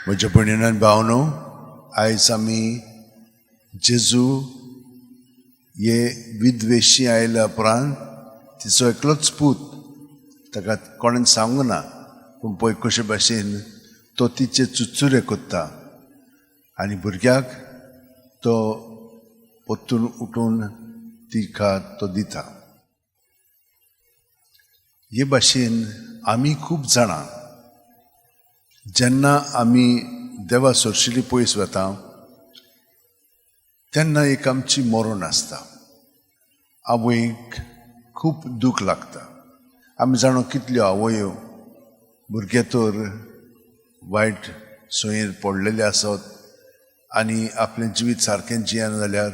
म्हज्या भयणीन आनी भावनो, आयज आमी जेजू हे विधवेशी आयल्या उपरांत तिचो एकलोच पूत, ताका कोणें सांगूंक ना, पूण पळय कशे भाशेन तो तिचे चुचुरे कोत्ता आनी भुरग्याक तो परतून उठून तिका तो दिता. हे भाशेन आमी खूब जाणां जेन्ना आमी देवा सरशिली पयस वता तेन्ना एक आमची मरण आसता. आवयक खूब दूख लागता. आमी जाणो कितल्यो आवयो भुरगे तर वायट सोयेर पडलेले आसत आनी आपलें जिवीत सारकें जियेना जाल्यार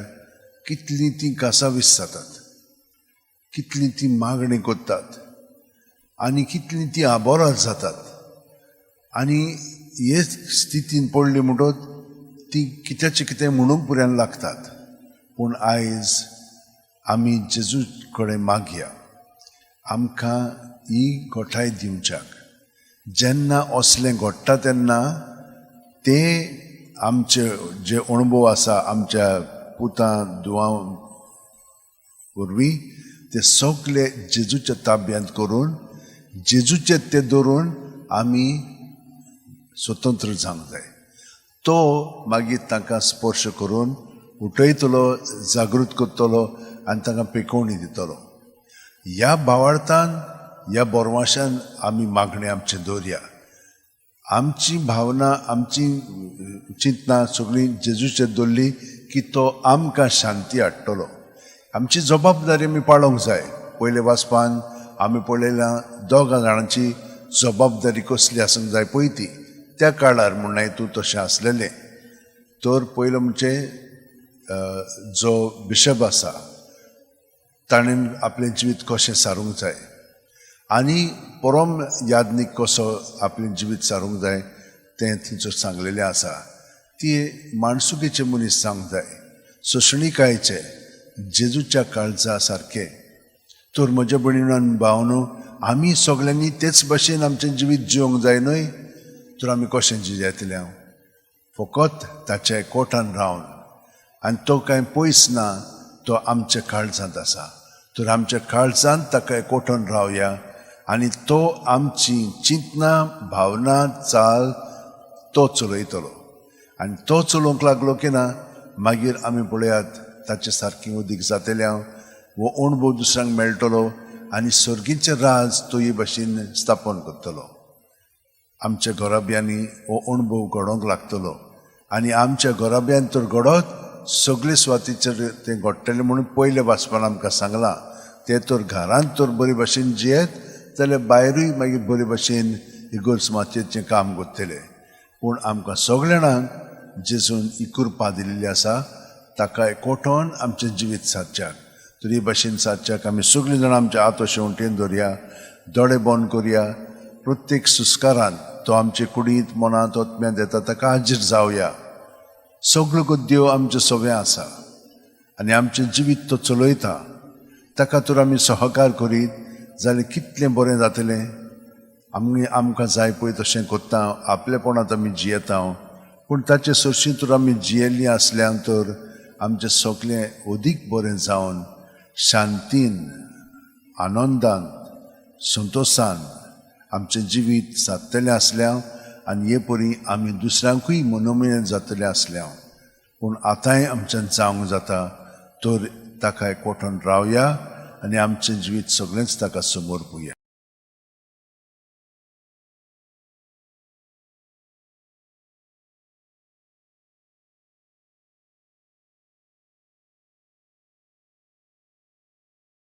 कितलीं तीं कासावीस जातात, कितलीं तीं मागणी करतात आनी कितलीं तीं आबोराद जातात. आनी हे स्थितीन पडली म्हणटच ती कित्याचें कितें म्हणूंक पुऱ्यान लागतात. पूण आयज आमी जेजू कडेन मागया आमकां ही गोठाय दिवच्याक. जेन्ना असलें घडटा तेन्ना ते आमचे जे अणभव आसा आमच्या पुतां दुवां वरवीं ते सगळे जेजूच्या ताब्यांत करून जेजूचे ते धरून आमी स्वतंत्र जावंक जाय. तो मागीर तांकां स्पर्श करून उठयतलो, जागृत करतलो आनी तांकां पेकोवणी दितलो. ह्या भावार्थान, ह्या बोरवाशान आमी मागणें आमचें दवरया. आमची भावना, आमची चिंतनां सगळीं जेजूचेर दवरली की तो आमकां शांती हाडटलो. आमची जबाबदारी आमी पाळोवंक जाय. पयले वाचपान आमी पळयलां दोगां जाणांची जबाबदारी कसली आसूंक जाय पळय ती त्या काळार म्हणून तूं तशें आसलेलें. तर पयलो म्हणजे जो बिशप आसा ताणें आपलें जिवीत कशें सारूंक जाय आनी परम याज्ञीक कसो आपलें जिवीत सारूंक जाय तें थंयसर सांगलेलें आसा. ती माणसुकेचे मनीस जावंक जाय, सोंसणिकायेचे, जेजूच्या काळजा सारके. तर म्हज्या भयणीन आनी भावनो, आमी सगल्यांनी तेच भाशेन आमचें जिवीत जिवंक जाय न्हय? तर आमी कशें जियेतले? हांव फकत ताच्या एकवटान रावन. आनी तो कांय पयस ना, तो आमच्या काळजांत आसा. तर आमच्या काळजांत ताका एकवटून रावया आनी तो आमची चिंतनां, भावना, चाल तो चलयतलो. आनी तो चलोवंक लागलो की ना मागीर आमी पळयात ताचे सारकें उदीक जातलें हांव, हो अणभव दुसऱ्यांक मेळटलो आनी सर्गीचें राज तो हे भाशेन स्थापन करतलो. आमच्या घराब्यांनी हो अणभव घडोवंक लागतलो आनी आमच्या घराब्यान तर घडत सगळे सुवातीचेर तें घडटलें म्हणून पयले वाचपान आमकां सांगलां. ते तर घरांत तर बरे भाशेन जियेत जाल्यार भायरूय मागीर बरे भाशेन इगर्ज मातयेचें काम करतले. पूण आमकां सगळे जाणांक जेजून ही कृपा दिल्ली आसा ताका एकवटोन आमचें जिवीत सादच्याक. तर ही भाशेन सादच्याक आमी सगळीं जाणां आमच्या हात अशें वटेन दवरया, दोळे बंद करया. प्रत्येक सुस्कारान तो आमचे कुडींत, मनांत, आत्म्यांत येता ताका हाजीर जावया. सगळो गद्यो आमचें सवें आसा आनी आमचें जिवीत तो चलयता. ताका तर आमी सहकार करीत जाल्यार कितलें बरें जातलें. आमी आमकां जाय पळय तशें करता, आपलेपणांत आमी जियेता. पूण ताचे सरशीं तर आमी जियेल्लीं आसल्यान तर आमचें सगळें अदीक बरें जावन शांतीन, आनंदान, संतोशान आमचें जिवीत सादतलें आसल्यां आनी हे परी आमी दुसऱ्यांकूय मनोमय जातलें आसल्यां. पूण आतांय आमच्यान जावंक जाता तर ताका एकवटून रावया आनी आमचें जिवीत सगळेंच ताका समर्पुया.